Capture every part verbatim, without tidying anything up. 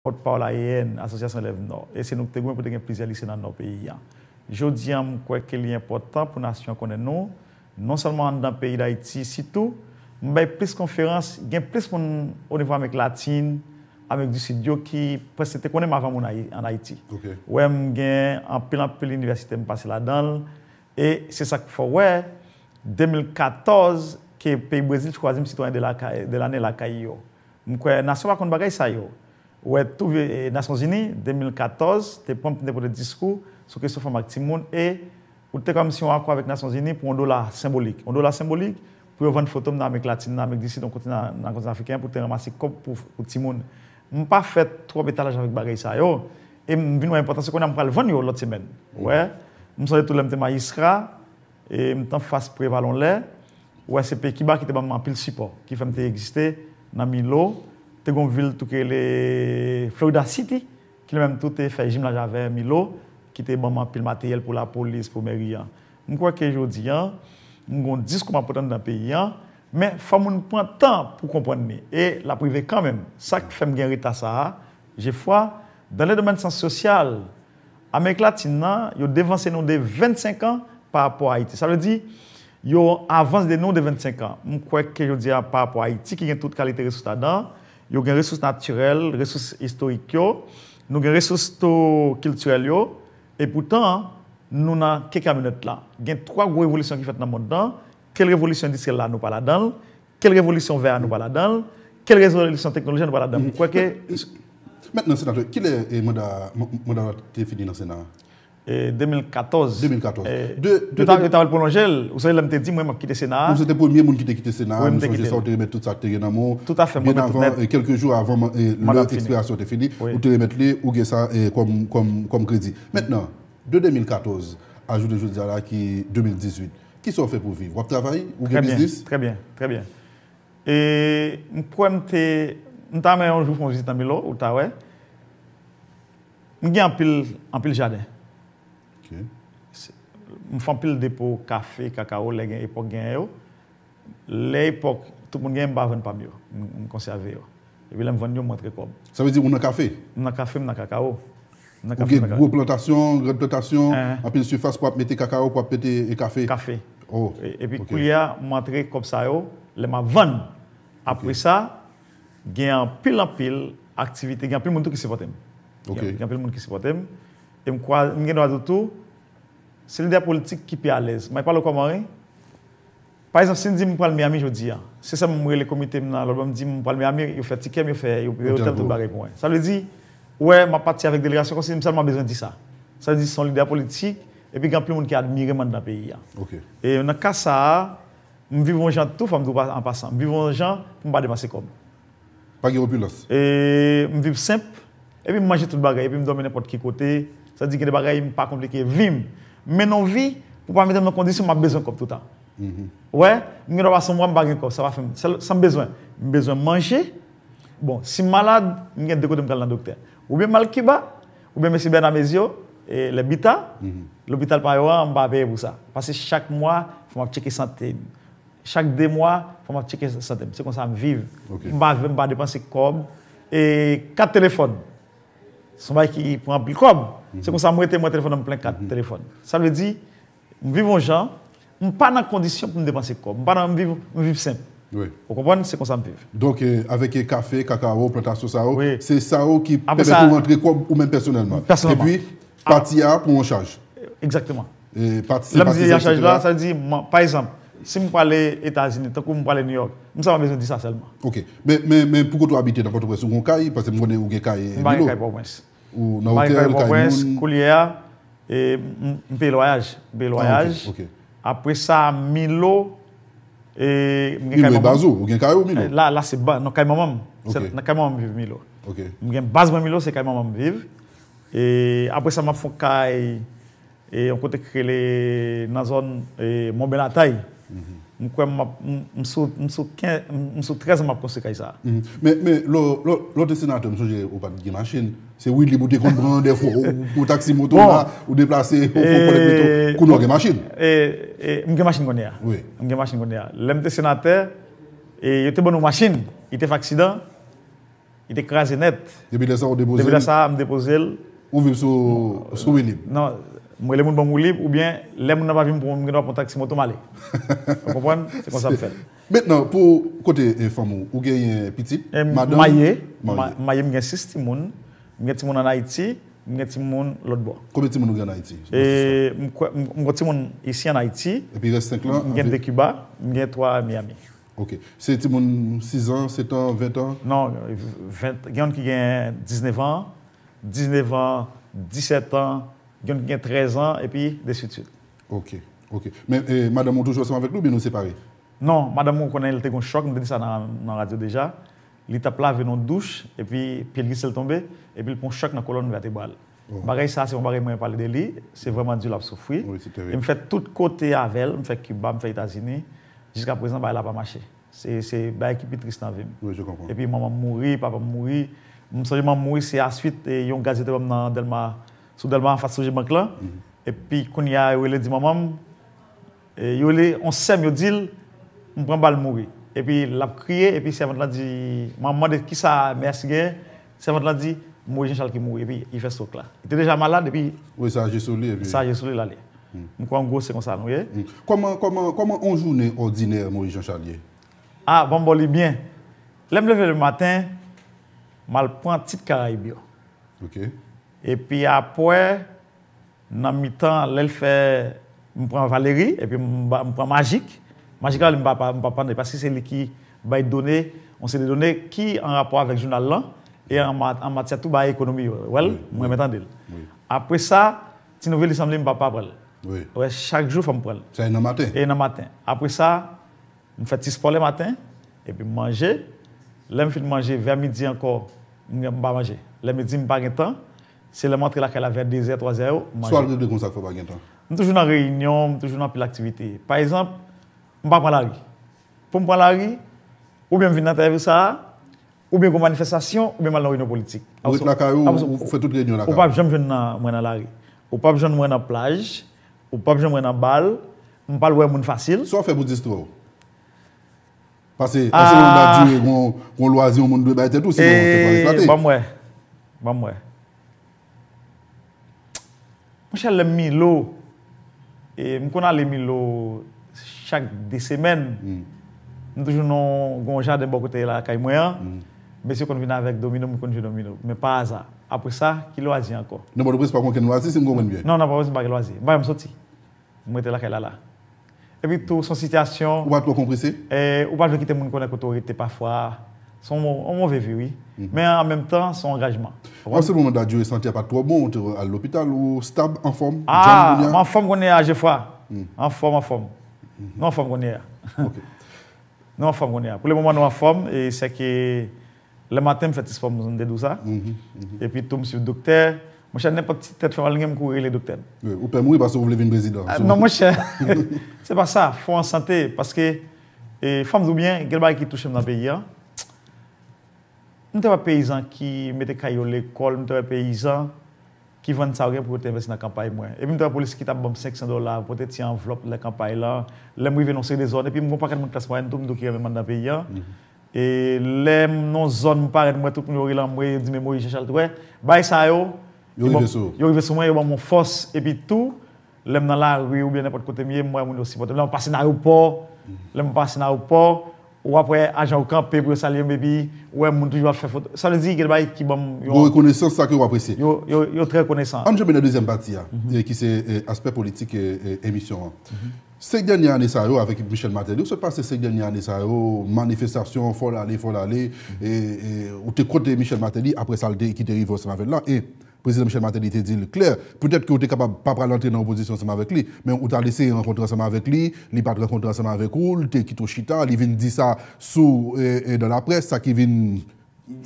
pòtpawòl A E N, Asosyasyon Elèv Nò. E se nou ki te goumen pou te gen plizyè lise nan Nò peyi a. Jodi a, m kwè ke li enpòtan pou nasyon an konnen nou, non sèlman anndan peyi Dayiti, sitou, m bay plis konferans, gen plis moun o nivo Amerik Latin, Amerik di Sid yo ki prèske te konnen m avan moun Ayi-, ann Ayiti. Ou wè, m gen anpil, anpil inivèsite m pase ladan l. E se sa k fè w wè, de mil katòz, ke peyi Brezil chwazi m sitwayen de lakay, de lane lakay yo. M kwè nasyon pa konn bagay sa yo. Ou wè, tou vye, e, Nasyonzini, de mil katòz, te pran m pou m te pote diskou sou kesyon fanm ak timoun, e ou te kòmsi yon akò avèk Nasyonzini pou yon dola senbolik. Yon dola senbolik pou yo vann foto m nan Amerik Latin, nan Amerik di Sid, yon kote nan, nan kontinan afriken, pou te ranmase kòb pou, pou timoun. M pa fè twòp etalaj avèk bagay sa yo, e m vin wè enpòtans yo, kounye a m pral vann yo lòt semèn. Ou wè, m sonje tou lè m te majistra, e m t anfas Preval yon lè, ou wè, se peyi Kiba ki te ban m anpil sipò, ki fè m te egziste nan Milo. Te gen yon vil tou ki rele Florida City, ki li menm tou te fè jimlaj avè Milo, ki te ban m anpil materyèl pou lapolis, pou meri an. M kwè ke jodi a, m gen yon diskou m ap pote anndan peyi a, men fò moun pran tan pou konprann li, e l ap rive kanmenm. Sa k fè m gen reta sa a, je fwa, dans le domaine sans sosyal, Amerik Latin nan, yo devanse nou de vennsenk an pa rapò a Ayiti. Sa vle di, yo avans de nou de vennsenk an. M kwè ke jodi a, pa rapò a Ayiti, ki gen tout kalite resous ladan, yo gen resous natirèl, resous istorik yo, nou gen resous tou kiltirèl yo, e poutan, nou nan kekamyonèt la. Gen twa gwo revolisyon ki fèt nan mond lan, kèl revolisyon endistriyèl la nou pa ladan l, kèl revolisyon vè a nou pa ladan l, kèl revolisyon teknoloji a nou pa ladan l. M kwè ke Mentnan, senatè, kilè, e, manda, m-, manda w la te fini nan Sena a? E, de mil katòz. De mil katòz. E, de, de, yo ta, de yo ta pral pwolonje l. Ou sonje lè m te di, mwen, m ap kite Sena a? Ou se te premye moun ki te kite Sena a, m sonje sa, ou te remèt tout sa k te gen nan men w. Wi, m te kite l. Tout afè, mwen remèt tout nèt. Byen avan, e, kèlke jou avan, e, lè ekspirasyon te fini, ou te remèt li, ou gen sa, e, kòm, kòm, kòm kredi. Mentnan, de de mil katòz a jounen jodi a la ki de mil dizuit, kisa w fè pou viv? W ap travay? Ou gen biznis? Trè byen, trè byen, trè byen. E m kwè m te, m ta renmen yon jou fè yon vizit nan Milo, ou ta wè. M gen anpil, anpil jaden. Ok. Se, m fè anpil depo kafe, kakawo, lè gen epòk genyen yo. Lè epòk tout moun genyen, m pa vann pa m yo. M, m konsève yo. Epi lè m vann yo, m rantre kòb. Sa vle di ou nan kafe? M nan kafe, m nan kakawo. M nan kafe, m nan kakawo. Ou gen gwo plantasyon, gran plantasyon, anpil sifas pou w ap mete kakawo, pou w ap mete, e, kafe? Kafe. Oh, ok. E, epi koulye a, m rantre kòb sa yo, lè m ap vann. Ok. Apre sa, gen anpil, anpil aktivite, gen anpil moun tou ki sipòte m. Ok. Gen, gen anpil moun ki sipòte m. E m kwa, m gen dwa di w tou, se lidè politik ki pi alèz. Mwen pale w kòman, wi. Pa egzanp, si m di m pral Miami jodi a, se sèlman m rele komite m nan lòt bò, m di m pral Miami, yo fè tikè m, yo fè, yo peye otèl, tout bagay pou mwen. Sa vle di, ou wè, m ap pati avèk delegasyon, kòmsi m sèlman bezwen di sa. Sa vle di, se yon lidè politik, epi gen anpil moun ki admire m anndan peyi a. Ok. E nan ka sa a, m viv yon jan tou, fò m di w pa, an pasan, m viv yon jan pou m pa depanse kòb. Pa gen opilans. E, m viv senp, epi m manje tout bagay, epi m dòmi nenpòt ki kote. Sa di gen de bagay m pa konplike vi m. Men nan vi, pou pa mete m nan kondisyon m ap bezwen kòb toutan. Ou wè, m gen dwa pase yon mwa m pa gen kòb, sa pa fè m. Sèl sa m bezwen. M bezwen manje. Bon, si m malad, m gen de kote m ka al nan doktè. Oubyen m al Kiba, oubyen mesye Bernard Mezio, e, lè Bita, lopital pa yo a, m pa peye pou sa. Paske chak mwa, fò m ap tcheke sante m. Chak de mwa, fò m ap tcheke sante m. Se konsa m viv. Ok. M pa, m pa depanse kòb. E kat telefòn, se yon bagay ki pran anpil kòb. Se konsa m rete, mwen, telefòn nan m plen kat telefòn. Sa vle di, m viv yon jan, m pa nan kondisyon pou m depanse kòb. M pa nan, m viv, m viv senp. Wi. Ou konprann? Se konsa m viv. Donk, e, avèk, e, kafe, kakawo, plantasyon sa yo, se sa yo ki pèmèt ou rantre kòb ou menm pèsonèlman. Pèsonèlman. Epi, pati a pran an chaj. Egzakteman. E pati, se pati sa ki te la. Lè m di an chaj la, sa vle di, mwen, pa egzanp, si m prale Etazini, tankou m prale New York, m sèlman bezwen di sa sèlman. Ok. Men, men, men pou kote w abite nan Pòtoprens, ou gon kay? Paske m konnen ou gen kay, e, Milo. M pa gen kay Pòtoprens. Ou nan otèl, kay moun? M pa gen kay Pòtoprens, koulye a, e, m, m peye lwayaj. M peye lwayaj. Ah, ok, ok. Apre sa, Milo, e, m gen kay manman m. Milo e baz ou? Ou gen kay ou Milo? La, la se ba-, nan kay manman m. Ok. Se nan kay manman m viv Milo. Ok. M gen baz mwen Milo, se kay manman m viv. E apre sa, m ap fè yon kay, e, yon kote ki rele nan zòn, e, Mont Bèlatay. M kwè m ap, m, m sou, m sou kenz, m, m sou trèz an m ap konstwi kay sa a. Men, men, lè, lè, lè w te senatè, m sonje ou pa t gen machin. Se woulib ou te konn pran dèfwa, ou, ou pran taksi moto la, ou deplase, ou fè w kolèk meto. Kounye a w gen machin. E, e, m gen machin kounye a. Wi. M gen machin kounye a. Lè m te senatè, e, yo te ban nou machin, li te fè aksidan. Li te kraze nèt. Depi lè sa, ou depoze Depi lè sa, m depoze l. Ou viv sou, sou woulib? Non, m rele moun ban m woulib, oubyen lè moun nan pa vin pran m, m gen dwa pran taksi moto m ale. Ou konprann? Se konsa m fè l. Mentnan, pou kote e fanm ou, ou genyen pitit? E m madanm? Maye, Maye. Ma- maye, m gen sis timoun. M gen timoun ann Ayiti, m gen timoun lòt bò. Konbyen timoun ou gen ann Ayiti? E m kwè- m m gen timoun isi ann Ayiti. Epi rès senk lan? M gen de Kiba, m gen twa Miami. Ok. Se timoun sis an, sèt an, ven an? Non, ven, gen youn ki gen diznèf an, diznèf an, disèt an, gen youn ki gen trèz an, epi de swit swit. Ok, ok. Men e, madanm ou toujou ansanm avèk li oubyen nou separe? Non, madanm mwen, ou konnen, li te gen yon chòk, m te di sa nan, nan radyo deja. Li t ap lave nan yon douch, epi pye l glise, l tonbe, epi l pran yon chòk nan kolòn vètebral. Oh. Bagay sa, se yon bagay mwen pale de li, se vrèman di l ap soufri. Wi, se terib. E m fè tout kote avè l, m fè Kiba, m fè Etazini, jiska prezan, bagay la pa mache. Se, se bagay ki pi tris nan vi m. Wi, je comprends. Epi manman m mouri, papa m mouri. M sonje manman m mouri, se aswit e, yon gaz yo te ban m nan Dèlma, sou Dèlma, anfas Sogebank lan. Mhm. Epi kounye a, yo rele di manman m, e, yo rele yon sè m, yo di l, m pran bal, m mouri. Epi l ap kriye, epi sèvant lan di, manman mande kisa Mèsi genyen, sèvant lan di, Moyiz Janchal ki mouri, epi li fè strok la. Li te deja malad, epi Wi, sa aji sou li, epi sa aji sou li, l ale. Hmm. M kwè an gwo se konsa nou ye. Hmm. Kòman, kòman, kòman yon jounen òdinè Moyiz Janchal ye? A, ban m ba w li byen. Lè m leve le maten, m al pran tit Karayib yo. Ok. Epi apre, nan mitan, lè l fè, m pran Valérie, epi m ba- m pran Magic. Magic la, m pa, pa, m pa pran li, paske se li ki bay done, yon seri de done ki an rapò avèk jounal lan, e an, ma- an matyè tou bay ekonomi yo. Wè l, wi, mwen renmen tande l. Wi. Apre sa, Ti Nouvèl li sanble m pa, pa pran l. Wi. Wè, chak jou fò m pran l. Sa e nan maten? E nan maten. Apre sa, m fè ti spò lè maten, epi m manje. Lè m fin manje, vè midi ankò, m, m pa manje. Lè midi, m pa gen tan. Se lè m antre lakay la vè dezè, twazè yo, m manje. Sa w al regle konsa k fè w pa gen tan? M toujou nan reyinyon, m toujou nan anpil aktivite. Pa egzanp, m pa pran lari. Pou m pran lari, oubyen m vin nan entèvyou sa a, oubyen gon manifestasyon, oubyen m al nan reyinyon politik. Ou ret lakay ou, ou fè tout reyinyon lakay ou? Ou p ap janm jwenn nan, mwen nan lari. Ou p ap jwenn mwen nan plaj. Ou p ap jwenn mwen nan bal. M pa al wè moun fasil. Sa w fè pou distrè w? Pase, pase yon dat dire, gon, gon lwazi yon moun dwe bay tèt ou, sinon tèt w ap eklate. Ban m wè. Ban m wè. Monchè, lè m Milo, e, m konn ale Milo chak de semèn. Hmm. M toujou nan yon jaden bò kote lakay mwen an. Hmm. Mesye konn vin avèk domino, m konn jwe domino. Men pa aza. Apre sa, ki lwazi ankò? Nan Pòtoprens, pa gen okenn lwazi, si m konprann byen. Non, nan Pòtoprens, m pa gen lwazi. M pa janm soti. M rete lakay la, la. Epi tou, se yon sitiyasyon. Ou pa twò konprese? E, ou pa vle kite moun konnen kote w rete pafwa. Se yon mo- yon move vi, wi. Mhm. Men an menm tan, se yon angajman. An se moman, dat dire sante a pa t twò bon, ou te al lopital, ou stab, anfòm, djanm kounye a? A, m anfòm kounye a, Jefra. Hmm. Anfòm, anfòm. Nou anfòm kounye a. Ok. Nou anfòm kounye a. Pou le moman, nou anfòm, e se ke lè maten, m fè ti spò, m te di w sa. Mhm, mhm. Epi tou, m swiv doktè. Monchè, nenpòt ti tèt fè mal, m kouri rele doktè m. Wi, ou pè mouri paske ou vle vin prezidan. A, non, monchè. Se pa sa. Fò an sante, paske, e, fò m di w byen, gen bagay ki touche m nan peyi a. M te wè peyizan ki mete kay yo lekòl, m te wè peyizan ki vann sa yo gen pou yo te envesti nan kanpay mwen. Epi m te wè polis ki t ap ban m senk san dola, pote ti anvlòp lè kanpay lan, lè m rive nan yon seri de zòn, epi m gen yon pakèt moun klas mwayèn tou, m di w ki renmen m anndan peyi a. Mhm. E lè m nan yon zòn, m parèt, m wè tout moun yo rele anmwe, yo di, "Men Moyiz Janchal tou wè." Bagay sa yo, yo rive sou ou. Yo rive sou mwen, yo ban m yon fòs, epi tou, lè m nan lari oubyen nenpòt kote m ye, m wè moun yo sipòte m. Lè m pase nan ayewopò, lè m pase nan ayewopò, w ap wè ajan yo kanpe pou yo salye m, epi w wè moun toujou ap fè foto. Sa vle di, gen de bagay ki ban m yon... Gon rekonesans, sa ke w apresye. Yo, yo, yo trè rekonesan. Ann janbe nan dezyèm pati a, e, ki se, e, aspè politik, e, e, emisyon an. Senk dènye ane sa yo, avèk Michel Martelly, ou sot pase senk dènye ane sa yo, manifestasyon, fò l ale, fò l ale, e, e, ou te kont Michel Martelly, apre sa, l te, ki te rive ansanm avè l la, e Prezidan Michel Martelly te di l klè, petèt ke w te kapab pa pral antre nan opozisyon ansanm avèk li, men ou t al eseye rankontre ansanm avèk li, li pa t rankontre ansanm avèk ou, li te kite w chita, li vin di sa sou, e, e, dan laprès, sa ki vin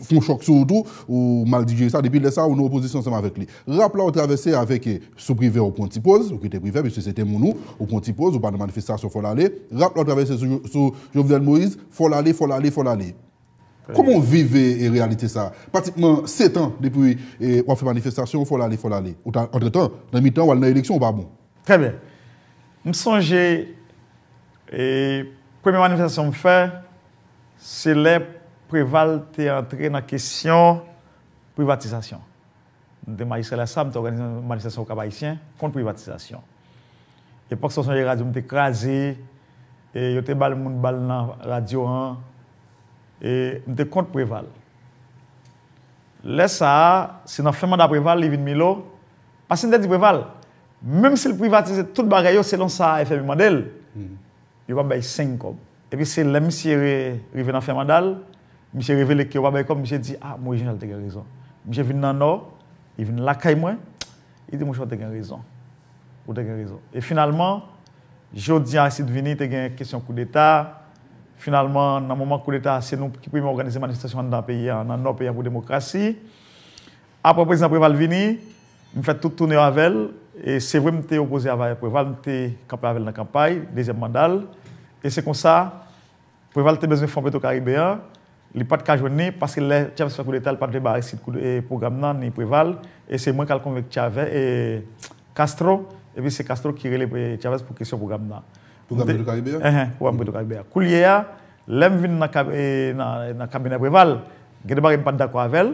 fè yon chòk sou ou tou, ou mal dijere sa, depi lè sa, ou nan opozisyon ansanm avèk li. Rap la, ou travèse avèk, e, sou Privè, ou pran ti poz, ou kite Privè, piske se te moun ou, ou pran ti poz, ou pa nan manifestasyon fò l ale, rap la, ou travèse sou, sou Jovenel Moïse, fò l ale, fò l ale, fò l ale. Kòman w viv, e, e, reyalite sa a? Pratikman sèt an depi, e, w ap fè manifestasyon, fò l ale, fò l ale. Ou ta, antretan, nan mitan, w al nan eleksyon, ou pa bon. Trè byen. M sonje, e, premye manifestasyon m fè, se lè Preval te antre nan kesyon privatizasyon. M te majistra lè sa, m te òganize yon manifestasyon Okap Ayisyen kont privatizasyon. Epòk sa, w sonje radyo m te kraze, e yo te ba l moun bal nan radyo an, e m te kont Preval. Lè sa a, se nan fen manda Preval, li vin Milo, paske m te di Preval, menm si l privatize tout bagay yo selon sa F M I mande l, yo p ap bay senk kòb. Epi se lè misye re- rive nan fen manda l, misye revele ke yo pa bay kòb, misye di, "A, Moyiz Jan Chal te gen rezon." Misye vin nan Nò, li vin lakay mwen, li di, "Monchè, ou te gen rezon. Ou te gen rezon." E finalman, jodi a, Aristide vini, te gen kesyon koudeta. Finalman, nan moman koudeta, se nou ki premye òganize manifestasyon anndan peyi a, nan Nò peyi a pou demokrasi. Apre prezidan Preval vini, m fè tout tounen avè l. E se vre m te opoze avè Preval, m te kanpe avè l nan kanpay, dezyèm manda l. E se konsa, Preval te bezwen Fon Petro Karibe an, li pa t ka jwenn li, paske lè Chavez fè koudeta, li pa t vle ba Aristide kou- e pwogram nan, ni Preval. E se mwen k al konvenk Chavez, e Castro, epi se Castro ki rele e Chavez pou kesyon pwogram nan. Pwogram Petro Karibe an? Enhen, pwogram Petro Karibe an. Koulye a, lè m vin nan, kab- e nan, nan kabinè Preval, gen de bagay m pa t dakò avè l,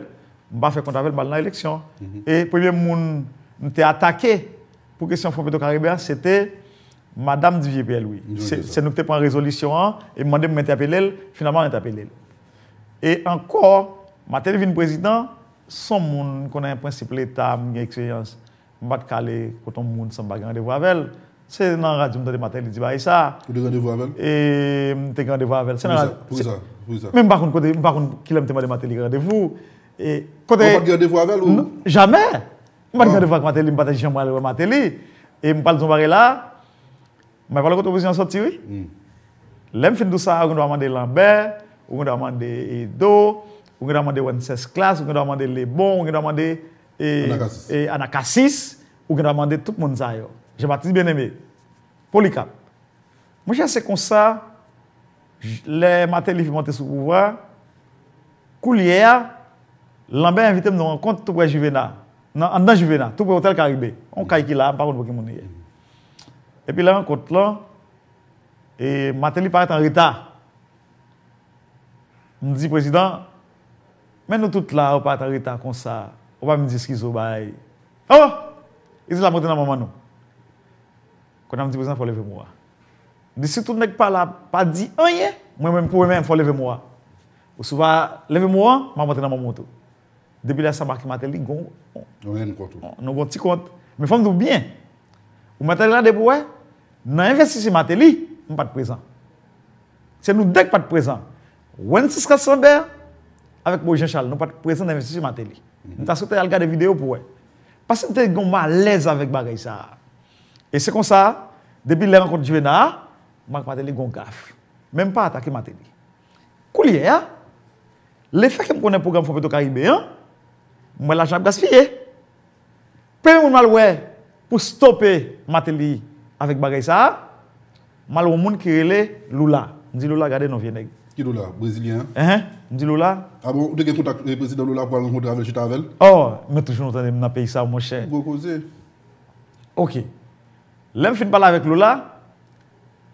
m pa fè kont avè l, m al nan eleksyon. E premye moun m te atake pou kesyon Fon Petro Karibe an, se te Madanm Duvier Pierre Louis. Se, se nou ki te pran rezolisyon an, e mande m entèpele l, finalman m entèpele l. E ankò, Martelly vin prezidan, se yon moun m konnen prensip Leta, m gen eksperyans, m pa t ka ale kote yon moun san m pa gen randevou avè l. Se nan radyo m tande Martelly di bagay sa. Ou te gen randevou avè l? E m te gen randevou avè l. Se nan radyo. Poukisa? Poukisa? Men m pa konn kote, m pa konn kilè m te mande Martelly randevou. E kote... Ou pa t gen randevou avè l ou? Jamè! M pa t gen randevou ak Martelly, m pa t janm al wè Martelly. E m pral di yon bagay la, m pral kote prezidan soti, wi. Lè m fin di w sa, ou gen dwa mande Lambert, ou gen dwa mande Edo, ou gen dwa mande Wencesclass, ou gen dwa mande Lebon, ou gen dwa mande e, Anacasis. E Anacasis, ou gen dwa mande tout moun sa yo. Jean-Baptiste Bien-Aimé, Polycarpe. Monchè, se konsa, j- lè Martelly fin monte sou pouvwa, koulye a, Lambert envite m nan rankont tou prè Juvena, nan, anndan Juvena, tou prè Otèl Karibe. Yon kay ki la, m pa konn pou ki moun li ye. Epi lè rankont lan, e Martelly parèt an reta. M di, "Prezidan, men nou tout la, ou pa t an reta konsa. Ou pa menm di eskize w bay." Oh! Li di, "L ap monte nan manman nou." Kounye a m di, "Prezidan, fò w leve mo a." M di, "Si tout nèg pa la, pa di anyen, mwen menm pou mwen menm, fò w leve mo a. Ou si w pa leve mo a, m ap monte nan manman w tou." Depi lè sa, m ak Martelly gon yon hèn kont ou. Nou gon ti kont. Men fò m di w byen, ou Martelly la depi w wè, nan envestisyon Martelly, m pa t prezan. Se nou de k pa t prezan. Wencesclass Lambert avèk Moïse Jean Charles, nou pa t prezan nan envestisyon Martelly. M ta swete al gade videyo pou wè. Paske m te gen yon malèz avèk bagay sa a. E se konsa, depi lè rankont Juvena a, m ak Martelly gon gaf. Men m pa atake Martelly. Koulye a, lefètke m konnen pwogram Fon Petro Karibe an, m wè lajan ap gaspiye. Premye moun m al wè pou stope Martelly avèk bagay sa a, m al wè yon moun ki rele Lula. M di, "Lula, gade non, vye nèg." Ki Lula? Brezilyen an? Enhen. M di, "Lula." A bon, ou te gen kontak e prezidan Lula pou al rankontre avè l, chita avè l? Oh, men toujou nou tande m nan peyi sa, monchè. Gwo koze. Ok. Lè m fin pale avèk Lula,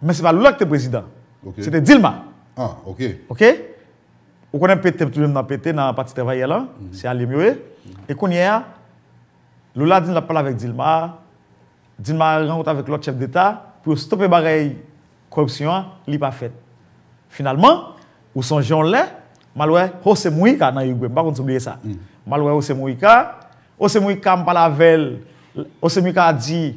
men se pa Lula ki te prezidan. Ok. Se te Dilma. Ah, ok. Ok? Ou konnen P T, m toujou nan P T, nan Pati Travayè la, se alye m yo ye. E kounye a, Lula di l ap pale avèk Dilma. Dilma rankontre avèk lòt chèf deta pou yo stope bagay koripsyon an, li pa fèt. Finalman, ou sonje yon lè, m al wè José Mujica nan Irigwe, m pa konn si w bliye sa. M al wè José Mujica, José Mujica, m pale avè l, José Mujica di,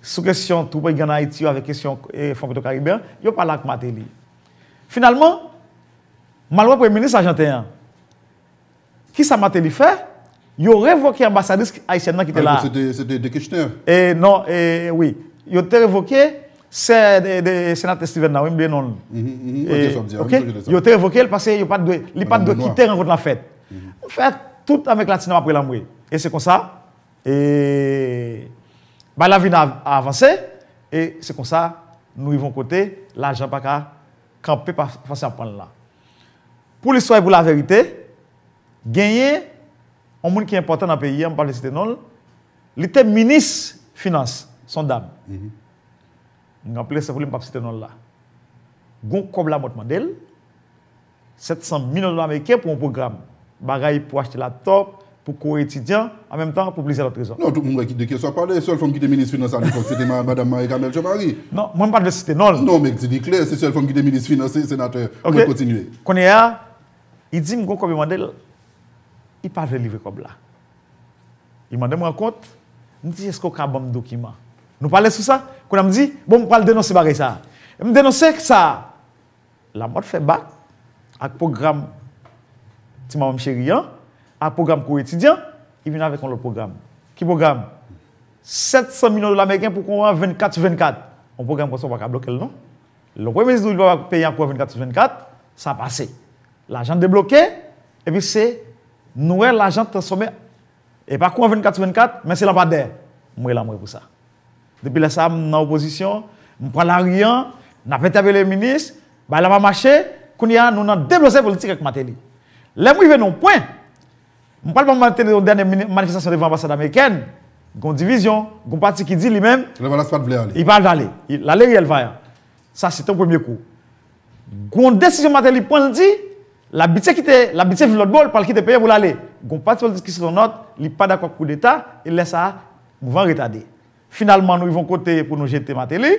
sou kesyon twoup gang nan Ayiti yo avèk kesyon e, Fon Petro Karibe an, yo pale ak Martelly. Finalman, m al wè premye minis ajanten an. Kisa Martelly fè? Yo revoke anbasadris ayisyèn nan ki te la. Se te, se te De Kirchner? E, non, e, wi. Yo te revoke sè de, de senatè Steven nan, wi, m bliye non l. E, ok, yo te revoke l paske yo pa t dwe, li pa t dwe kite rankont la fèt. M fè tout Amerik Latin nan apre l anmwe. E se konsa, e, bagay la vin av- avanse, e se konsa, nou rive yon kote, lajan pa ka kanpe pa fason y ap pran l la. Pou listwa e pou laverite, genyen yon moun ki enpòtan nan peyi a, m pa vle site non l, li te minis finans, se yon dam. M gen anpil respè pou li, m p ap site non l la. Gon kòb Lamòt mande l, sèt san milyon dola ameriken pou yon pwogram. Bagay pou achte laptop, pou kou etidyan, an menm tan pou plizyè lòt rezon. Non, tout moun wè ki, de ki sa w pale. Sèl fanm ki te minis finans a lepòk, se te ma-, madanm Marie Carmelle Jean Marie. Non, mwen m pa t vle site non l. Non, men di li klè, se sèl fanm ki te minis finans, se senatè. Ok. Mwen kontinye. Kounye a, li di m gon kòb yo mande l, li pa vle livre kòb la. Li mande m rankont, m di, èske w ka ban m dokiman? Nou pale sou sa? Kounye a m di, bon, m pral denonse bagay sa a. M denonse sa a. Lamòt fè bak ak pwogram Ti Manman m Cheri an, ak pwogram kou etidyan, li vin avèk yon lòt pwogram. Ki pwogram? Sèt san milyon dola ameriken pou kouran vennkat sou vennkat. Yon pwogram konsa, w pa ka bloke l, non. Lè premye minis di w li pa ba peyi a kouran vennkat sou vennkat, sa pase. Lajan debloke, epi se, nou wè lajan transfòme. E pa kouran vennkat sou vennkat, men se lanpadè. M rele anmwe pou sa. Depi lè sa a, m nan opozisyon, m pran lari an, n ap entèpele minis, bagay la pa mache, kounye a, nou nan deblozay politik ak Martelly. Lè m rive nan yon pwen, m pral ban Martelly yon dènye mini-, manifestasyon devan anbasad amerikèn, gon divizyon, gon pati ki di li menm, Lavalas pa t vle ale. Li pa vle ale. Li, l ale Riel Vaillant. Sa, se te yon premye kou. Gon desizyon Martelly pran, l di, l ap bitye kite, l ap bitye vin lòt bò, l pral kite peyi a pou l ale. Gon pati politik ki sot yon nòt, li pa dakò ak koudeta, e lè sa a, mouvman an retade. Finalman, nou rive yon kote pou nou jete Martelly.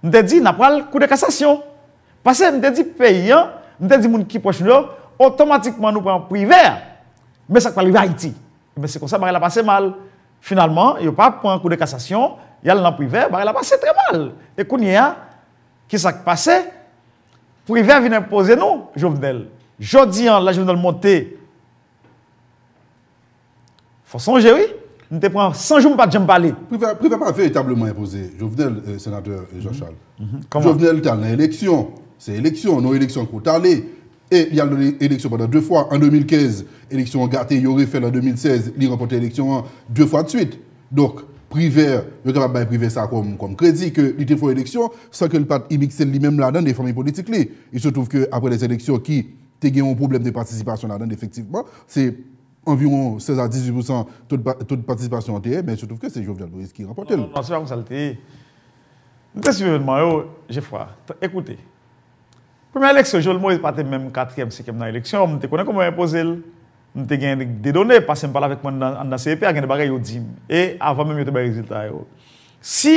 M te di, n ap pral kou de kasasyon. Paske m te di peyi an, m te di moun ki pwòch nou yo, otomatikman nou pran Privè. Men sa k pral rive Ayiti? Ebyen, se konsa bagay la pase mal. Finalman, yo pa pran kou de kasasyon, y al nan Privè, bagay la pase trè mal. E kounye a, ki sa k pase? Privè vin enpoze nou Jovenel. Jodi an, lè Jovenel monte, fò sonje, wi, m te pran san jou m pa t janm pale. Privè, Privè pa veritableman enpoze Jovenel, eh, senatè, eh, Jean Charles. Mhm. Kòman? Jovenel t al nan eleksyon. Se eleksyon, nan eleksyon ke w t ale. E li al nan eleksyon pandan de fwa. An de mil kenz, eleksyon an gate, yo refè l an de mil sèz, li ranpòte eleksyon an de fwa de swit. Donk, Privè, yo kapab bay Privè sa kòm, kòm kredi ke li te fè yon eleksyon san ke li pa t imikse l li menm ladan de fanmi politik li. Il se trouve que après les élections ki te gen yon pwoblèm de patisipasyon ladan, efektivman, se anviwon sèz a dizuit pousan to de pa-, to de patisipasyon an te ye, men il se trouve que se Jovenel Moïse ki ranpòte l. Non, non, se pa konsa l te ye. M te swiv evènman yo, Jefra. T-, ekoute, premyè eleksyon, Jovenel Moïse pa te menm katriyèm, senkyèm nan eleksyon, m te konnen kòman yo enpoze l. M te gen de done, paske m pale avèk moun nan, anndan C E P a, gen de bagay yo di m. E avan menm yo te bay rezilta yo. Si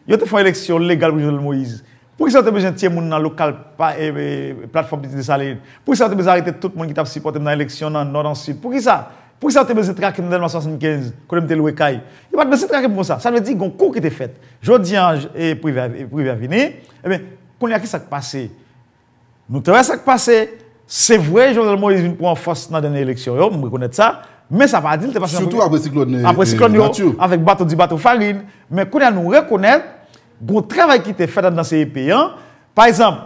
yo te fè yon eleksyon legal pou Jovenel Moïse, poukisa yo te bezwen tiye moun nan lokal pa, e, e, platfòm Pitit Desalin? Poukisa yo te bezwen arete tout moun ki t ap sipòte m nan eleksyon nan Nò, nan Sid? Poukisa? Poukisa yo te bezwen trake m nan Dèlma swasannkenz, kote m te lwe kay? Yo pa t bezwen trake m konsa. Sa vle di, gon kou ki te fèt. Jodi an, e, Privè, e, Privè vini. Ebyen, kounye a, ki sa k pase? Nou te wè sa k pase. Se vre, Jovenel Moïse vin pran fòs nan dènye eleksyon yo, m rekonèt sa. Men sa pa di l te pase nan... Sitou apre siklòn, eh, apre siklòn yo, Matthew, avèk bato di bato farin. Men kounye a nou rekonèt, gon travay ki te fèt anndan C E P an. Pa egzanp,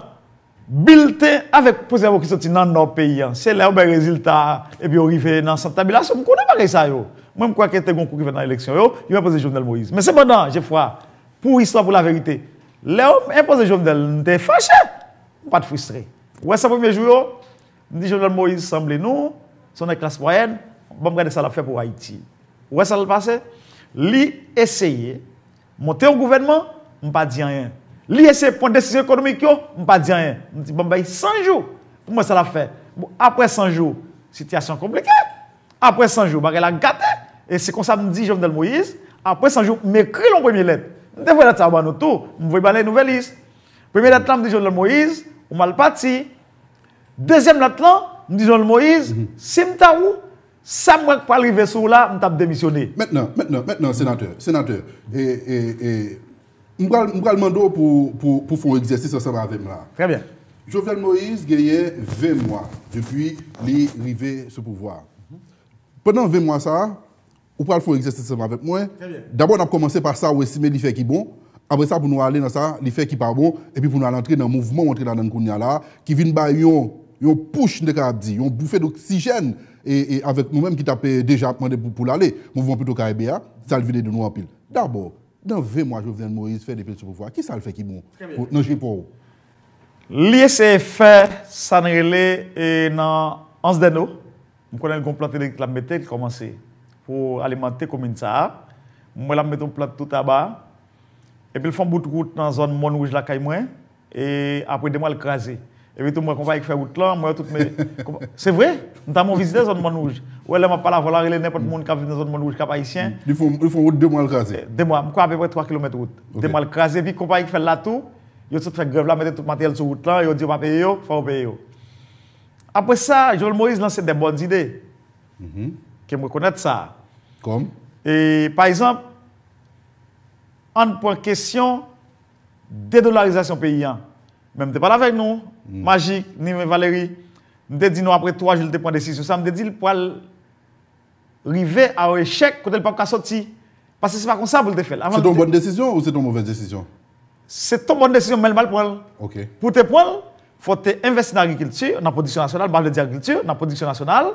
bilten avèk pwozisyon ki soti nan nò peyi an. Se lè yo bay rezilta a, epi yo rive nan sant tabilasyon. M konnen bagay sa yo. Mwen, m kwè ke te gon kou ki fèt nan eleksyon yo, yo enpoze Jovenel Moïse. Men sepandan, Jefra, pou istwa, pou laverite, lè yo enpoze Jovenel, m te fache. M pa t fristre. Ou wè san premye jou yo, m di Jovenel Moïse sanble nou, se yon nèg klas mwayèn, ban m gade sa l ap fè pou Ayiti. Ou wè sa l pase? Li eseye monte yon gouvènman, m pa di anyen. Li eseye pran desizyon ekonomik yo, m pa di anyen. M di, ban m bay san jou pou m wè sa l ap fè. Bon, apre san jou, sitiyasyon an konplike. Apre san jou, bagay la gate. E se konsa m di Jovenel Moïse, apre san jou, m ekri l yon premye lèt. M te voye lèt sa a ban nou tou. M voye ba Les Nouvelles. Premye lèt la, m di Jovenel Moïse, ou mal pati. Dezyèm lèt la, m di Jovenel Moïse, si m ta ou, sa m wè k pral rive sou ou la, m t ap demisyone. Mentnan, mentnan, mentnan, senatè, senatè, e, e, e, m pral, m pral mande w pou, pou, pou fè yon egzèsis ansanm avè m la. Trè byen. Jovenel Moïse genyen ven mwa depi li rive sou pouvwa a. Pandan ven mwa sa a, ou pral fè yon egzèsis ansanm avèk mwen. Trè byen. Dabò, n ap kòmanse pa sa ou estime li fè ki bon. Apre sa, pou nou ale nan sa li fè ki pa bon, epi pou nou al antre nan mouvman ou antre ladan l kounye a la a, ki vin bay yon, yon pouch, m te kapab di, yon boufe doksijèn, e, e avèk nou menm ki t ap, e, deja ap mande pou, pou l ale. Mouvman Pito Karibe a, sa l vin ede nou anpil. Dabò, nan ven mwa Jovenel Moïse fè depi l sou pouvwa a, ki sa l fè ki bon, trè byen, pou, nan je pa w? Li eseye fè sa n rele, e, nan Anse des Naux, m konnen l gon plan elektrik l ap mete, l kòmanse pou alimante komin sa a. M wè l ap mete yon plant tou Taba. Epi l fè yon bout wout nan zòn Mòn Wouj lakay mwen. E apre de mwa, l kraze. Epi tou, m wè konpayi ki fè wout lan, m wè tout men. Se vre, m ta men vizite zòn Mòn Wouj. Ou wè, lè m ap pale avè w la, rele nenpòt moun k ap viv nan zòn Mòn Wouj k ap ayisyen. Li fè yon, li fè yon wout de mwa l kraze. De mwa, m kwè apepre twa kilomèt wout. De mwa l kraze, epi konpayi ki fè l la tou, yo sot fè grèv la, mete tout materyèl sou wout lan, yo di yo pa peye yo, fò yo peye yo. Apre sa, Jovenel Moïse lanse de bòn ide. Ke m rekonèt sa. Kòm? E, pa egzanp, ann pran kesyon dedolarizasyon peyi a. Men m te pale avèk nou, Majik, ni Valery, m te di nou apre twa jou li te pran desizyon sa, m te di l pral rive a yon echèk kote l p ap ka soti. Paske se pa konsa pou l te fè l. Se te yon bòn desizyon ou se te yon movèz desizyon? Se te yon bòn desizyon, men l mal pran l. Pou te pran l, fò te envesti nan agrikilti, nan pwodiksyon nasyonal, m pa vle di agrikilti, nan pwodiksyon nasyonal.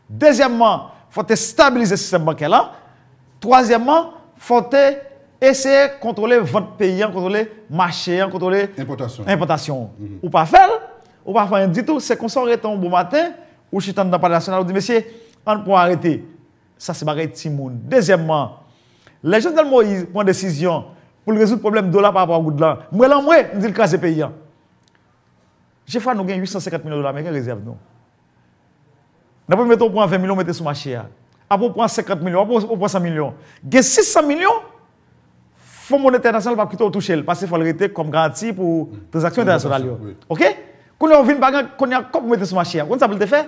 Dezyèmman, fò te stabilize sistèm bankè lan. Twazyèmman, fò te eseye kontwole vant peyi an, kontwole mache an, kontwole enpòtasyon an. Ou pa fè l, ou pa fè anyen ditou, se konsa w rete yon bon maten, ou chita anndan Palè Nasyonal, ou di, mesye, ann pran arete. Sa se bagay timoun. Dezyèmman, lè Jovenel Moïse pran desizyon pou l rezoud pwoblèm dola pa rapò a goud lan, m rele anmwe, m di l kraze peyi an. Jefwa, nou gen uit san senkant milyon dola ameriken rezèv nou. Nan premye tan, ou pran ven milyon, ou mete sou mache a. Apre, ou pran senkant milyon, apre, ou pran san milyon. Gen sis san milyon, Fon Monetè Entènasyonal p ap kite w touche l, paske fò l rete kòm garanti pou tranzaksyon entènasyonal yo. Oke? Kounye a, ou vin pa gen, kounye a, kòb ou mete sou mache a. Ou konn sa pou l te fè?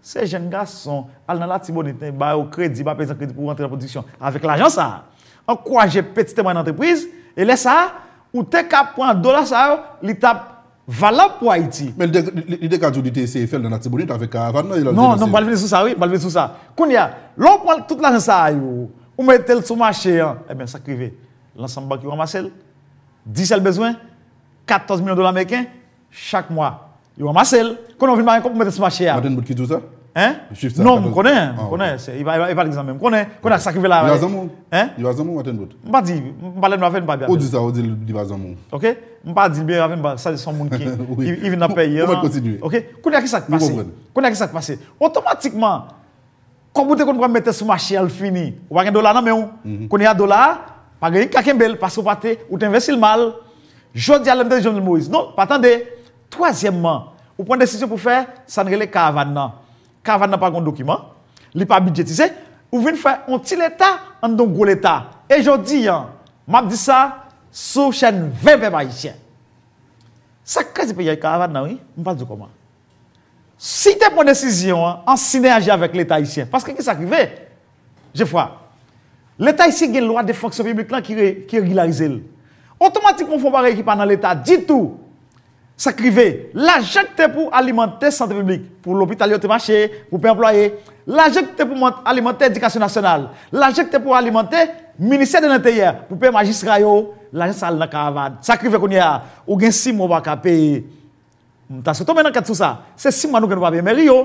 Se jèn gason, al nan Latibonit, ba yo kredi, ba peyizan kredi pou rantre nan pwodiksyon. Avèk lajan sa a, ankouraje peti e mwayèn antrepriz, e lè sa a, ou te ka pran dola sa yo, li t ap valab pou Ayiti. Men li te, li, li te ka di w li te eseye fè l nan Latibonit avèk karavàn nan, e l al Non, non, m pral vini sou sa, wi, m pral vini sou sa. Kounye a, lè w pran tout lajan sa a yo, ou mete l sou mache an, ebyen, sa k rive? Lansanm bank yo ranmase l. Di sèl bezwen, katòz milyon dola ameriken, chak mwa. Yo ranmase l. Kounye a, ou vin ba yon kòb pou mete sou mache a. Martin Boot ki di w sa? Hein? Chif sa, Non, m konnen, m konnen. Se, e pa, e pa, e pa egzanp menm. M konnen, konnen sa k rive la. Li pa zanmi w? Hein? Li pa zanm ou, Martin Boot? M pa di, m pa lè m avè l, m pa byen avè l. Ou di sa, ou di li pa zanmi w. Oke? M pa di l byen avè m, sa se yon moun ki, li, li vin nan peyi an. Ou mèt kontinye. Oke? Kounye a, ki sa k pase? Kounye a, ki sa k pase? Otomatikman, kòb ou te konn pran mete sou mache a, l fini. Ou pa gen dola nan men w. Kounye a, dola a, pa gen ka kenbe l, paske ou pa te, ou te envesti l mal. Jodi a, lè m te di Jovenel Moïse, non, pa tande. Twazyèmman, ou pran desizyon pou fè sa n rele karavàn nan. Karavàn nan pa gen dokiman, li pa bidjetize, ou vin fè yon ti leta anndan yon gwo leta. E jodi a, m ap di sa sou chèn V P P Ayisyen. Sa k kraze peyi a, karavàn nan, wi, m pa di w kòman. Si te pran desizyon an, an sinèji avèk Leta ayisyen, paske ki sa k rive? Jefwa, Leta ayisyen gen lwa de fonksyon piblik lan ki re-, ki regilarize l. Otomatikman, w fè yon bagay ki pa nan Leta ditou. Sa k rive? Lajan ki te pou alimante sante piblik, pou lopital yo te mache, pou peye anplwaye, lajan ki te pou man-, alimante edikasyon nasyonal, lajan ki te pou alimante ministè de lenteryè, pou peye majistra yo, lajan sa al nan karavàn. Sa k rive kounye a? Ou gen sis mwa ou pa ka peye. M ta swete w mennen ankèt sou sa. Se sis mwa nou gen nou pa peye mèri yo.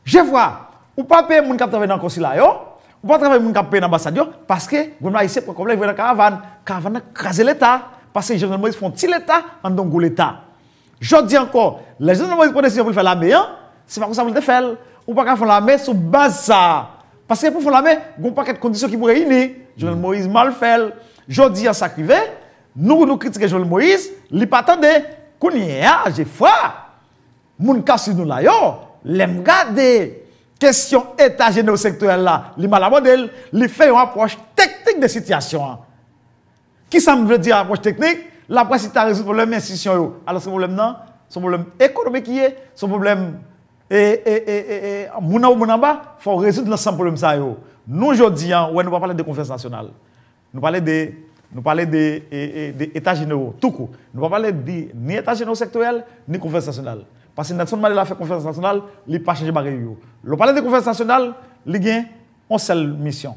Jefwa, ou pa peye moun k ap travay nan konsila yo, ou pa travay moun k ap peye nan anbasad yo, paske gouvènman ayisyen pran kòb la, li voye nan karavàn. Karavàn nan kraze Leta, paske Jovenel Moïse fè yon ti Leta anndan yon gwo Leta. Jodi ankò, lè Jovenel Moïse pran desizyon pou l fè lame an, se pa konsa pou l te fè l. Ou pa ka fè yon lame sou baz sa a. Paske pou fè yon lame, gen yon pakèt kondisyon ki pou reyini. Jovenel Moïse mal fè l. Jodi a sa k rive, nou, nou kritike Jovenel Moïse, li pa tande. Kounye a, Jefwa, moun k ap swiv nou la yo, lè m gade kesyon eta jenero sektoryèl la, li mal abòde l, li fè yon apwòch teknik de sitiyasyon an. Kisa m vle di apwòch teknik? L ap resi ta rezoud pwoblèm enstitisyon yo. Alòske pwoblèm nan, se yon pwoblèm ekonomik li ye, se yon pwoblèm, e, e, e, e, e, moun anwo, moun anba, fò w rezoud lansanm pwoblèm sa yo. Nou, jodi a, ou wè, nou pa pale de konferans nasyonal. Nou pale de, nou pale de, e, e, de eta jenero, toukou. Nou pa pale de ni eta jenero sektoryèl, ni konferans nasyonal. Paske Nelson Mandela fè konferans nasyonal, li pa chanje bagay yo. Lè w pale de konferans nasyonal, li gen yon sèl misyon.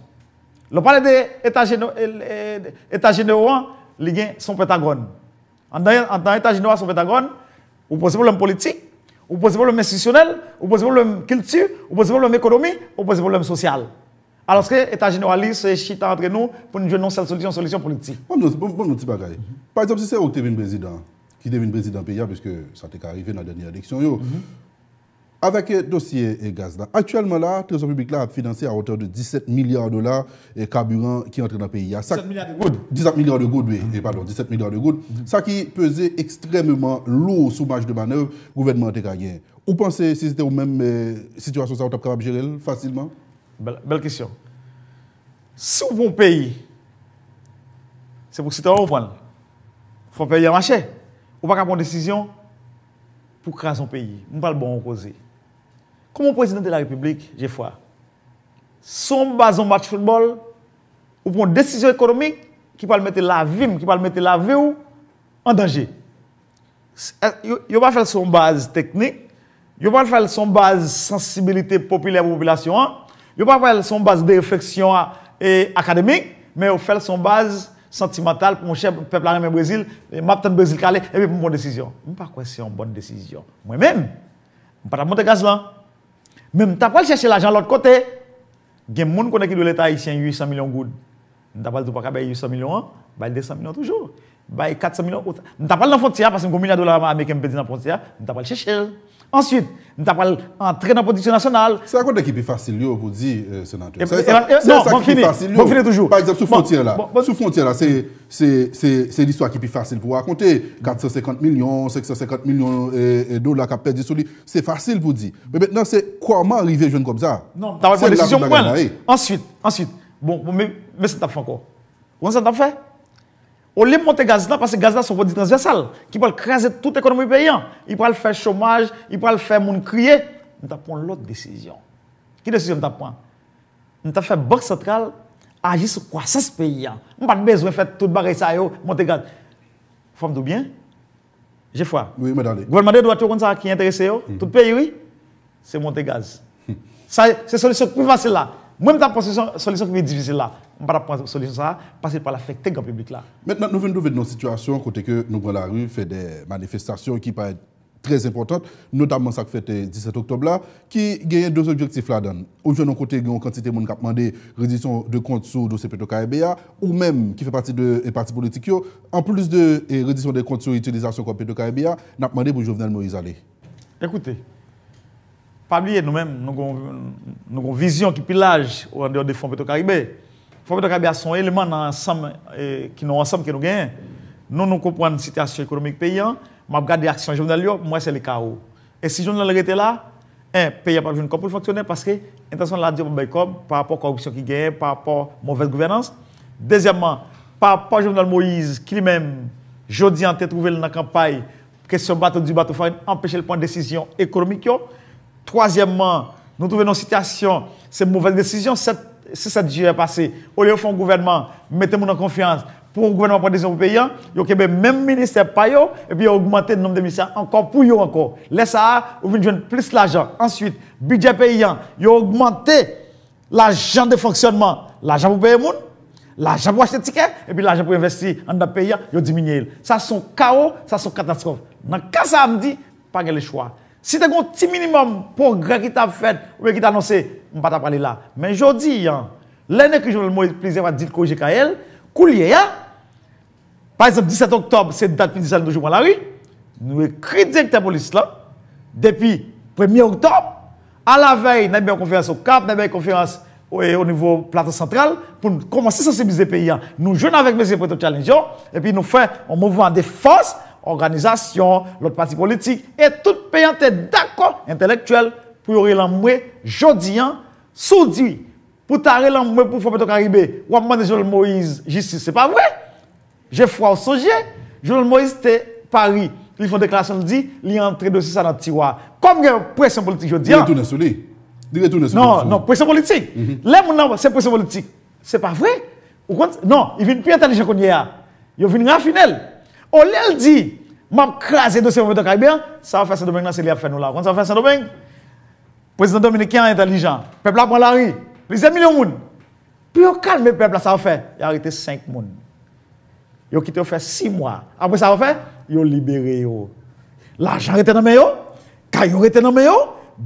Lè w pale de eta jeno-, e, e, eta jenero an, li gen, se yon pentagòn. Anndan, anndan eta jenero a, se yon pentagòn, ou poze pwoblèm politik, ou poze pwoblèm enstitisyonèl, ou poze pwoblèm kilti, ou poze pwoblèm ekonomi, ou poze pwoblèm sosyal. Alòske eta jenero a li, se chita antre nou pou n jwenn yon sèl solisyon, solisyon politik. Ban m, ban m, ban m yon ti bagay. Pa egzanp, si se ou ki te vin prezidan, ki te vin prezidan peyi a, piske sa te ka rive nan dènye eleksyon yo, Avèk eh, dosye eh, gaz la, aktyèlman la, trezò piblik la ap finanse a otè de disèt milya dola eh, kabiran ki antre nan peyi a. Sa, disèt milya de goud. Disèt milya de goud, wi, eh, padon, disèt milya de goud. Sa ki peze ekstrèmeman lou sou maj de manèv gouvènman an te ka genyen. Ou panse si se te ou menm, eh, sitiyasyon sa ou t ap kapab jere l fasilman? Bèl, bèl kesyon. Si w pran yon peyi, se pou sitwayen w pran l. Fò peyi a mache. Ou pa ka pran yon desizyon pou kraze yon peyi. M pral ba w yon koze. Kòm yon prezidan de la repiblik, Jefwa, si w baz yon match foutbòl, ou pran yon desizyon ekonomik ki pral mete lavi m, ki pral mete lavi w an danje. Yo pa fè l sou yon baz teknik, yo pa fè l sou yon baz sansibilite popilè pou popilasyon an, yo pa fè l sou yon baz de refleksyon akademik, men yo fè l sou yon baz santimantal pou monchè pèp la renmen Brezil, m ap tann Brezil kale epi pou m pran desizyon. M pa kwè se yon bòn desizyon. Mwen menm, m pa t ap monte gaz lan. Men m ta pral chèche lajan lòt kote. Gen moun konnen ki dwe Leta ayisyen uit san milyon goud. M ta pral di w pa ka bay uit san milyon an, bay desan milyon toujou. Bay kat san milyon. M ta pral nan fwontyè a, paske m gen yon milya dola ameriken m pèdi nan fwontyè a, m ta pral chèche l. Answit, m ta pral antre nan pwodiksyon nasyonal. Se a kote ki pi fasil yo pou di, eh, senatè. Sa, sa, e, e, sa, non, sa ban m ki pi fini, fasil ban m yo. Fini toujou. Pa egzanp, sou Bon, fwontyè la. Bon, bon. Sou fwontyè la, se, se, se, se listwa ki pi fasil pou rakonte. Kat san senkant milyon, senk san senkant milyon eh, eh, dola k ap pèdi sou li. Se fasil pou di. Men mentnan, se kòman rive jwenn kòb sa. Non, m ta wè Se la desizyon tout pou bagay pran. la ye. Answit, answit, bon, bon, men, men sa m t ap fè ankò. Ou konn sa m t ap fè? Olye m monte gaz la, paske gaz la se yon pwodui transvèsal ki pral kraze tout ekonomi peyi an. Li pral fè chomaj, li pral fè moun kriye. M t ap pran yon lòt desizyon. Ki desizyon m t ap pran? M t ap fè Bank Santral aji sou kwasans peyi an. M pa t bezwen fè tout bagay sa yo, monte gaz. Fò m di w byen, Jefwa. Wi, mwen tande. Gouvènman de dwat yo konn sa ki enterese yo. Tout peyi, wi. Se monte gaz. Sa, se solisyon ki pi fasil la. Mwen, m t ap pran solisyon, solisyon ki pi difisil la. M pa t ap pran solisyon sa a, paske l pral afekte gran piblik la. Mentnan, nou vin twouve n nan yon sitiyasyon kote ke nou pran lari, fè de manifestasyon ki parèt trè enpòtan, notamman sa k fèt eh, disèt oktòb la, ki genyen de objektif ladan l. Ou jwenn yon kote gen yon kantite moun k ap mande rediksyon de kont sou dosye Petro Caribe a, ou menm ki fè pati de eh, pati politik yo, anplis de eh, rediksyon de kont sou itilizasyon kòb Petro Caribe a, n ap mande pou Jovenel Moïse ale. Ekoute, pa bliye nou menm, nou gon, nou gon vizyon ki pi laj o andeyò de Fon Petro Caribe. Fon Petro Caribe a se yon eleman nan ansanm, eh, ki nan yon ansanm ke nou genyen. Nou, nou konprann sitiyasyon ekonomik peyi an, m ap gade aksyon Jovenel yo, m wè se le kawo. E si Jovenel rete la, en, peyi a p ap jwenn kòb pou l fonksyone paske entènasyonal la di yo p ap bay kòb pa rapò kòripsyon ki genyen, pa rapò movèz gouvènans. Dezyèmman, pa rapò Jovenel Moïse ki li menm, jodi an te twouve l nan kanpay, kesyon bato di, bato farin anpeche l pran desizyon ekonomik yo. Twazyèmman, nou twouve n nan yon sitiyasyon, se movèz desizyon, sèt, se sèt jiyè pase, olye yo fè yon gouvènman, mete moun an konfyans, pou yon gouvènman pran desizyon pou peyi an, yo kenbe menm ministè pa yo, epi yo ogmante nonb de ministè ankò pou yo ankò. Lè sa a, ou vin jwenn plis lajan. Answit, bidjè peyi an, yo ogmante lajan de fonksyònman, lajan pou peye moun, lajan pou achte tikè, epi lajan pou envesti anndan peyi an, yo diminye l. Sa se yon kawo, sa se yon katastwòf. Nan ka sa a, m di, pa gen lechwa. Si te gen yon ti minimòm pwogrè ki t ap fèt oubyen ki t anonse, m pa t ap prale la. Men jodi a, lè n ekri Jovenel Moïse plizyè fwa di l korije kay l, koulye a, pa egzanp, disèt oktòb, se dat ki di sa nou toujou pran lari, nou ekri direktè polis la, depi premye oktòb, alavèy, n ap bay konferans Okap, n ap bay konferans o, o nivo Plato Santral, pou n kòmanse sansibilize peyi a. Nou jwenn avèk mesye Petro Challenge yo, epi nou fè yon mouvman de fòs, òganizasyon, lòt pati politik, e tout peyi an te dakò, entèlektyèl, pou yo rele anmwe jodi a, si w di, pou ta rele anmwe pou Fon Petro Caribe, w ap mande Jovenel Moïse jistis, se pa vre? Jefwa, w sonje, Jovenel Moïse te Pari, li fè yon deklarasyon, li di, li antre dosye sa nan tiwa. Kòm gen presyon politik jodi a. Li retounen sou li. Li retounen sou li. Non, non, presyon politik. Lè moun nan, se presyon politik. Se pa vre. Ou konn, non, li vin pi entèlijan kounye a. Yo vin rafine l. Olye l di, m ap kraze dosye Fon Petro Caribe a, sa yo fè Sendomeng nan, se li y ap fè nou la. Ou konn sa yo fè Sendomeng? Prezidan dominiken an entèlijan. Pèp la pran lari. Plizyè milyon moun. Pou yo kalme pèp la, sa yo fè? Yo arete senk moun. Yo kite yo fè sis mwa. Apre sa yo fè? Yo libere yo. Lajan rete nan men yo, kay yo rete nan men yo,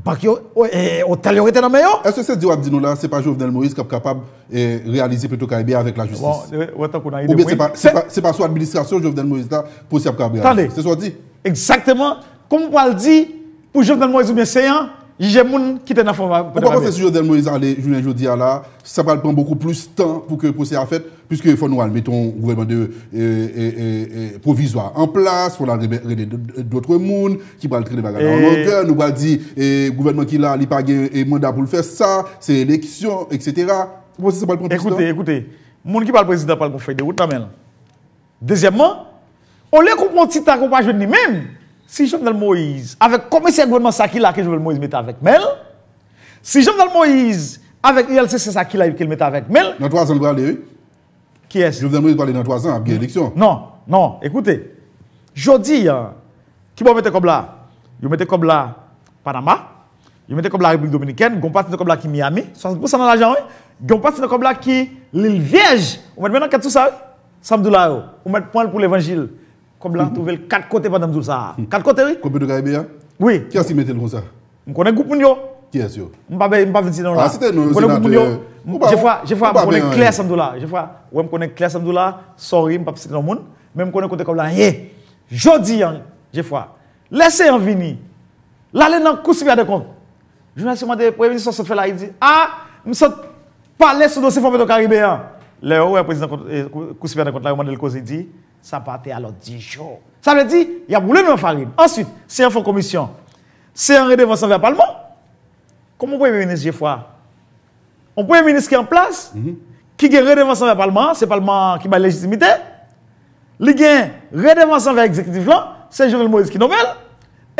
bank yo, o- e- otèl yo rete nan men yo. Èske se di w ap di nou la, se pa Jovenel Moïse k ap kapab e, reyalize Petro Caribe avèk lajistis? Bon, e, ou wè tankou nan ide Oubyen mwen. Se pa, se pa, se pa sou administrasyon Jovenel Moïse la pwosè ap kapab reyalize? Tande. Se sa w di? Egzakteman. Kòman w pral di pou Jovenel Moïse oubyen Seyan Jije moun ki te nan fon Ou pa panse si Jovenel Moïse ale jounen jodi a la, sa pral pran bokou plis tan pou ke pwosè a fèt, piske fò nou al mete yon gouvènman de e, e, e, e, pwovizwa an plas, fò nou al rele dòt moun ki pral trennen bagay la an longè, nou pral di e, gouvènman ki la, li pa gen e, manda pou l fè sa, se eleksyon, etsetera. Ou panse sa pral pran plis tan? Ekoute, ekoute, moun ki pral prezidan pral gon fèy de wout nan men l. Dezyèmman, olye ke w pran ti tan ke w pa jwenn li menm, si Jovenel Moïse, avèk komisè gouvènman sa ki la ke Jovenel Moïse mete avèk men l, si Jovenel Moïse, avèk U L C C sa ki la ke l mete avèk men l. Nan twazan l prale, wi. Kiyès? Jovenel Moïse prale nan twazan, ap gen eleksyon. Non, non, ekoute. Jodi a, kibò yo mete kòb la? Yo mete kòb la Panama, yo mete kòb la Repiblik Dominikèn, gen yon pati nan kòb la ki Miami, swasant pousan nan lajan, wi. Gen yon pati nan kòb la ki Lil Vyèj. Ou mèt mennen ankèt sou sa, wi. Sa m di w la yo. Ou mèt pran l pou levanjil. Kòb la twouve l kat kote pandan m di w sa a. Kat kote, wi. Kòb Petwokaribe a? Wi. Kiyès ki mete l konsa? M konnen gwoup moun yo. Kiyès yo? M pa bay, m pa vin site non la. Ah, site non, M konnen gwoup moun yo. Jefwa, Jefwa, m konnen klè sa m di w la. Jefwa, wè m konnen klè sa m di w la. Sorry, m p ap site non moun. Men m konnen kote kòb la ye. Jodi a, Jefwa, lè se an vini, l ale nan Kou Siperyè de Kont. Jounalis yo mande, Premye Minis, sa w sot fè la? Li di, a, m sot pale sou dosye Fon Petwokaribe an. Lè yo wè prezidan Kou Siperyè de Kont la, yo mande l koze, li di, sa pa te a lòd di jou. Sa vle di, y ap woule nou nan farin. Answit, se an fon komisyon. Se an redevans anvè palman. Kòman premye minis Jefwa? Yon premye minis ki an plas, ki gen redevans anvè palman an, se palman an ki bay lejitimite. Li gen redevans anvè egzekitif lan, se Jovenel Moïse ki nonmen l.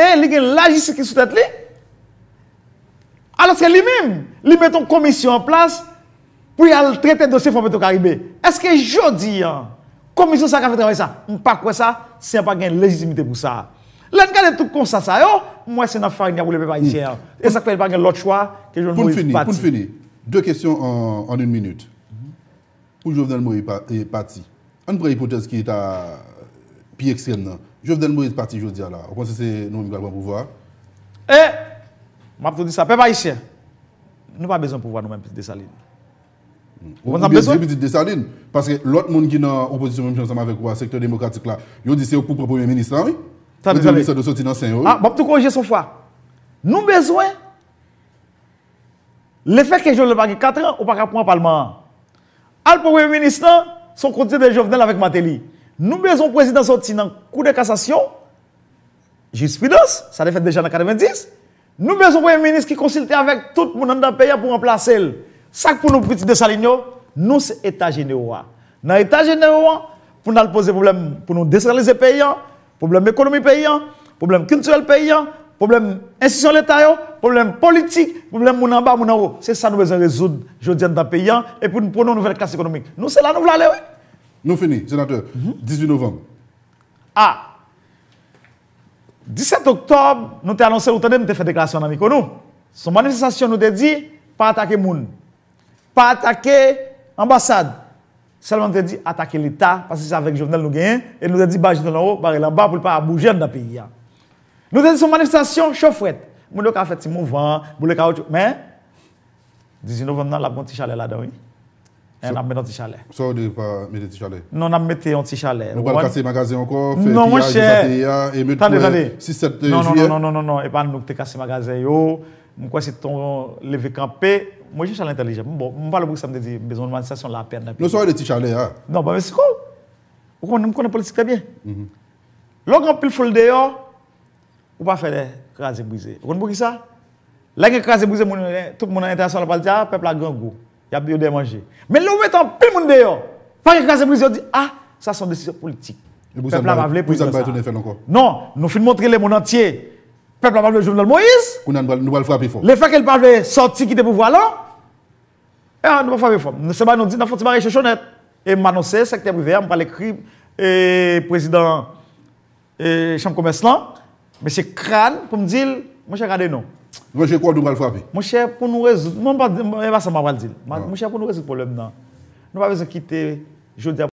E li gen lajistis ki sou tèt li. Alòske li menm, li mete yon komisyon an plas pou y al trete dosye Fon Petwokaribe. Èske jodi a, komisyon sa a ka fè travay sa? M pa kwè sa, si an pa gen lejitimite pou sa. Lè n gade tout konsta sa yo, m wè se nan farin y ap woule pèp ayisyen an. E sa k fè li pa gen lòt chwa ke Jovenel Moïse pati. Pou n fini, pou n fini, de kesyon an, an yon minit. Pou Jovenel Moïse pati, ann pran ipotèz ki ta pi ekstrèm nan. Jovenel Moïse pati jodi a la. Ou panse se nou menm ki pral pran pouvwa a? E, m ap tou di sa, pèp ayisyen, nou pa bezwen pouvwa nou menm Pitit Desalin. Ou oblije di Pitit Desalin. Paske lòt moun ki nan opozisyon menm jan ansanm avèk ou a, sektè demokratik la, yo di se yo k pou pran premye minis lan, wi. Yo di minis lan dwe soti nan sen yo, wi. A, m ap tou korije s on fwa. Nou bezwen Lefètke Jovenel pa gen katran, ou pa ka pran palman an. Al pran premye minis lan, se yon kontinite de Jovenel avèk Martelly. Nou bezwen yon prezidan soti nan Kou de Kasasyon, Jispridans, sa te fèt deja nan katrevenndis. Nou bezwen yon premye minis ki konsilte avèk tout moun anndan peyi a pou ranplase l. Sa k pou nou pitit Desalin yo, nou se eta jenero a. Nan eta jenero an, pou n al poze pwoblèm pou nou desantralize peyi an, pwoblèm ekonomi peyi an, pwoblèm kiltirèl peyi an, pwoblèm enstitisyon leta yo, pwoblèm politik, pwoblèm moun anba, moun anwo. Se sa nou bezwen rezoud jodi a anndan peyi an, epi n pwone yon nouvèl klas ekonomik. Nou se la nou vle ale, wi. Nou fini, senatè. Dizuit novanm. A. Disèt oktòb, nou te anonse, ou tande m te fè deklarasyon nan mikwo nou. Se yon manifestasyon nou te di, pa atake moun. Pa atake anbasad. Sèlman nou te di atake Leta, paske se avèk Jovenel nou genyen, e nou te di ba Jovenel anwo, bare l anba pou l pa bouje anndan peyi a. Nou te di se yon manifestasyon cho frèt. Moun yo ka fè ti mouvman, boule kawotchou, men dizuit novanm nan, l ap gen yon ti chalè ladan, wi. N ap mete yon ti chalè. Sa w di pa mete ti chalè? Non, n ap mete yon ti chalè. Nou pral kase magazen ankò, fè piyaj nan sa peyi a, e mete sis sèt jiyè? Non, non, non, non, non, non, non, e pa nou ki te kase magazen yo. M kwè se t on leve kanpe. Mwen, Jean Charles entèlijan. Bon, m pale pou sa m te di, m bezwen yon manifestasyon lapè anndan peyi a. Non, sa w rele ti chalè a? Non, ban m esplike w. Ou konnen, m konnen politik trè byen. Lè w gen anpil foul deyò, ou pa fè kraze brize. Ou konn poukisa? Lè gen kraze brize, moun, tout moun nan entènasyonal pral di, a, pèp la grangou. Y ap yo dèyè manje. Men lè w mete anpil moun deyò, pa gen kraze brize, yo di, a, sa se yon desizyon politik. Pèp la pa vle prezidan sa. Non, nou fin montre lemonn antye. Pèp la pa vle Jovenel Moïse. Kounye a nou pral, nou pral frape fò. Lefètke l pa vle sòti kite pouvwa lan, e a, nou pral frape fò. Se bagay nou di, n ap fè yon ti bagay chochonèt. E m anonse sektè prive a, m pral ekri e, prezidan e, chanm komès lan, mesye Crane, pou m di l, monchè, gade non. Ranje kò w, nou pral frape. Monchè, pou nou rezoud, mwen, m pa, e pa sa m pral di l. Monchè, pou nou rezoud pwoblèm nan, nou pa bezwen kite jodi a